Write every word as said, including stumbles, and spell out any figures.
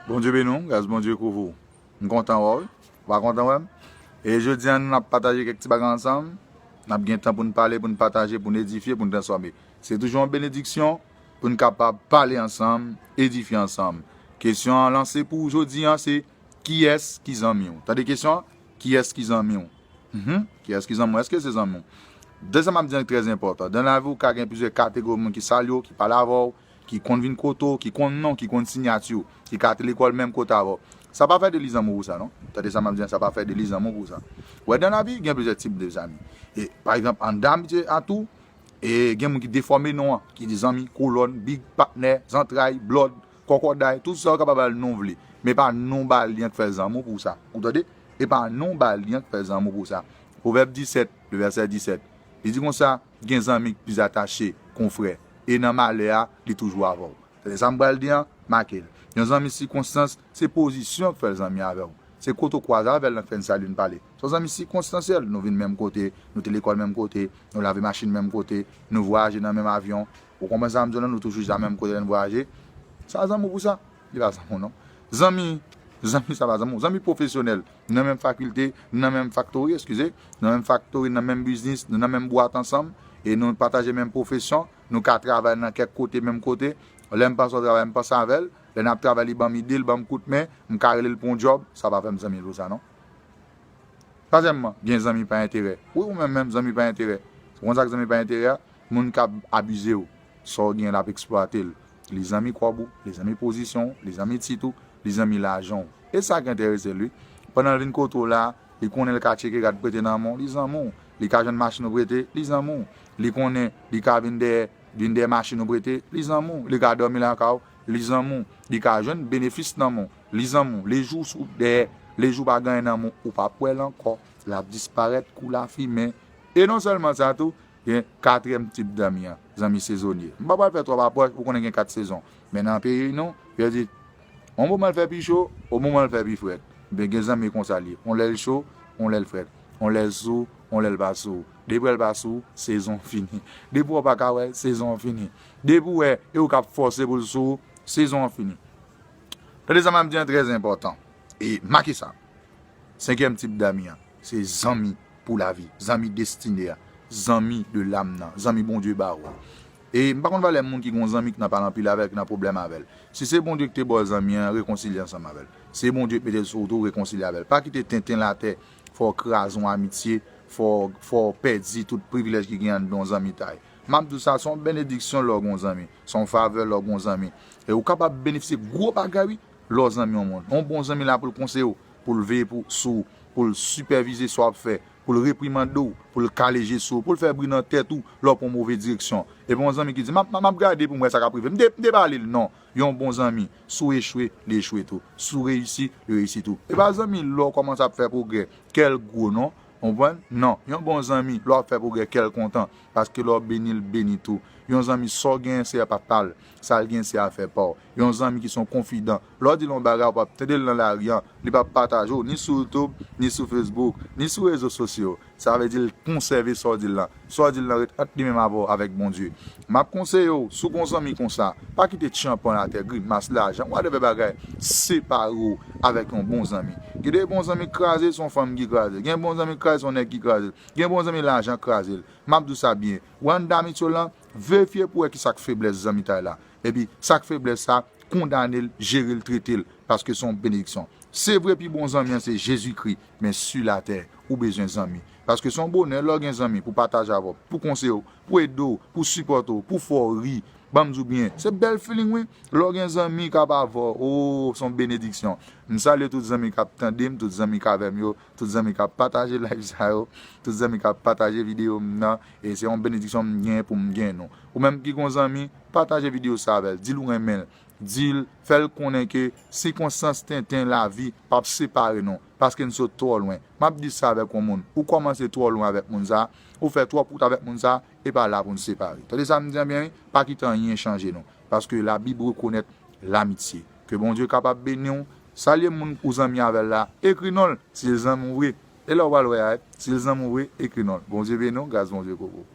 Bondye beni w, gras Bondye kouvri w. M kontan wè w wi. Ou pa kontan wè m? E jodi a, nou n ap pataje kèk ti bagay ansanm. N ap gen tan pou n pale, pou n pataje, pou n edifye, pou n transfòme. Se toujou yon benediksyon pou n kapab pale ansanm, edifye ansanm. Kesyon an lanse pou jodi a, se kiyès ki zanmi w? Tande kesyon an, kiyès ki zanmi w? Mhm. Kiyès ki zanmi w? Èske se zanmi w? Dezyèm m ap di an ki trè enpòtan. Dan lavi w ka gen plizyè kategori moun ki salye w, ki pale avè w, ki konn vin kote w, ki konn non, ki konn siyati w, ki ka te lekòl menm kote avè w. Sa pa fè de li zanmi w pou sa non. Tande sa m ap di an, sa pa fè de li zanmi w pou sa. Wè, dan lavi gen plizyè tip de zanmi. E pa egzanp, anndan amitye a tou, e gen moun ki defòme non an, ki di zanmi, kolòn, big, patnè, zantray, blòd, kòkòday, tout sa w kapab ba l non w vle. Men pa non w ba li an k fè zanmi w pou sa. Ou tande? E pa non w ba li an k fè zanmi w pou sa. Pwovèb disèt, le vèsè disèt. Li di konsa, gen zanmi ki plis atache ke yon frè. E nan malè a, li toujou avè w. Tande sa m pral di an, make l. Yon zanmi sikonstans, se pozisyon k fè l zanmi avè w. Se kote w kwaze avè l nan k fè n salye n pale. Se yon zanmi sikonstansyèl, nou vin menm kote, nou te lekòl menm kote, nou lave machin menm kote, nou vwayaje nan menm avyon. Ou konprann sa m di w la, nou toujou chita menm kote lè n vwayaje. Sa zanmi w pou sa? Li pa zanmi w non. Zanmi, zanmi sa pa zanmi w. Zanmi pwofesyonèl, nou nan menm fakilte, nou nan menm faktori, eskize, nou nan menm faktori, nou nan menm biznis, nou nan menm bwat ansanm, e nou pataje menm pwofesyon, nou ka travay nan kèk kote, menm kote. Lè m panse w travay, m panse avè l. Lè n ap travay, li ban m ide, li ban m kout men, m ka rele l pou yon djòb, sa pa fè m zanmi l pou sa non. Twazyèmman, gen zanmi pa enterè. Wi, ou menm menm, zanmi pa enterè. Ou konn sa k zanmi pa enterè a? Moun k ap abize w. Sa w gen, l ap eksplwate l. Li zanmi kòb ou, li zanmi pozisyon w, li zanmi tit ou, li zanmi lajan w. E sa k enterese l wi. Pandan l vin kote w la, li konnen l ka tcheke rad prete nan men w, li zanmi w. Li ka jwenn machin ou prete, li zanmi w. Li konnen li ka vin dèyè, vin dèyè machin ou prete, li zanmi w. Li ka dòmi lakay ou, li zanmi w. Li ka jwenn benefis nan men w, li zanmi w. Lejou sou dèyè, lejou pa gen anyen nan men w, ou p ap wè l ankò. L ap disparèt kou lafimen. E non sèlman sa tou, gen katriyèm tip zanmi an, zanmi sezonye. M pa pral fè twòp apwòch, ou konnen gen kat sezon. Men nan peyi nou, yo di, yon moman l fè pi cho, yon moman l fè pi frèt. Ebyen, gen zanmi konsa l ye. Yon lè l cho, yon lè l frèt. Yon lè l sou, yon lè l pa sou. Depi w wè l pa sou w, sezon fini. Depi w pa ka wè l, sezon fini. Depi w wè, e ou k ap fòse pou l sou ou, sezon an fini. Tande sa m ap di an trè enpòtan. E make sa. Senkyèm tip zanmi an, se zanmi pou lavi, zanmi destine a, zanmi de lam nan, zanmi Bondye ba ou a. E m pa konn valè moun ki gon zanmi k nan pale anpil avè l, ki nan pwoblèm avè l. Si se Bondye ki te ba w zanmi an, rekonsilye ansanm avè l. Si se Bondye ki mete l sou wout ou, rekonsilye avè l. Pa kite tenten latè fè w kraze yon amitye, fè w, fè w pèdi tout privilèj ki gen anndan yon zanmitay. M ap di w sa, se yon benediksyon lè w gon zanmi, se yon favè lè w gon zanmi. E ou kapab benefisye gwo bagay wi, lè w zanmi yon moun. Yon bon zanmi la pou l konseye w, pou l veye pou, sou ou, pou l sipèvize sa w ap fè, pou l reprimande w, pou l kale je sou ou, pou l fè bri nan tèt ou lè w pran move direksyon. Epi yon zanmi ki di, m ap, m ap gade pou m wè sa k ap rive. M te, m te pale l, non. Yon bon zanmi, si w echwe, li echwe tou. Si w reyisi, li reyisi tou. E pa zanmi lè w kòmanse ap fè pwogrè, kè l gwo, non. Konprann? Non. Yon bon zanmi, lè w ap fè pwogrè, kè l kontan. Paske lè w beni, l beni tou. Yon zanmi, sa w genyen, se pa pa l. Sa l genyen, se afè pa w. Yon zanmi ki se yon konfidan. Lè w di l yon bagay, ou p ap tande l nan lari an. Li p ap pataje w, ni sou YouTube, ni sou Facebook, ni sou rezo sosyo. Sa vle di l konsève sa w di l lan. Sa w di l lan ret ant li menm avè w, avèk Bondye. M ap konseye w, si w gon zanmi konsa, pa kite tchanpan latè, grimas, lajan, whatever bagay, separe w avèk yon bon zanmi. Gen de bon zanmi k kraze, se yon fanm ki kraze. Gen bon zanmi k kraze, se yon nèg ki kraze l. Gen bon zanmi, lajan k kraze l. M ap di w sa byen. Ou anndan amitye w lan, verifye pou wè kisa k feblès zanmitay la. Epi, sa k feblès sa, kondane l, jere l, trete l, paske se yon benediksyon. Se vre, pi bon zanmi an se Jezikri, men si latè, ou bezwen zanmi. Paske se yon bonè lè w gen zanmi pou pataje avè w, pou konseye w, pou ede w, pou sipòte w, pou fè w ri. Ban m di w byen, se bèl feeling wi. Lè w gen zanmi k ap avè w, o, se yon benediksyon. M salye tout zanmi k ap tande m, tout zanmi k avè m yo, tout zanmi k ap pataje live sa yo, tout zanmi k ap pataje videyo m nan, e se yon benediksyon m gen pou m gen nou. Ou menm ki gon zanmi, pataje videyo sa avè l, di l ou renmen l, di l, fè l konnen ke sikonstans tenten lavi p ap separe nou, paske n sot twò lwen. M ap di sa avèk yon moun, ou kòmanse twò lwen avèk moun sa, ou fè twòp wout avèk moun sa, e pa la pou n separe. Tande sa m di an byen wi, pa kite anyen chanje nou, paske Labib rekonèt lamitye. Ke Bondye kapab beni w, salye moun ou zanmi avè l la, ekri non l, si l zanmi w vre. E lè w pral wè a, si l zanmi w vre, ekri non l. Bondye beni w, gras Bondye kouvri w.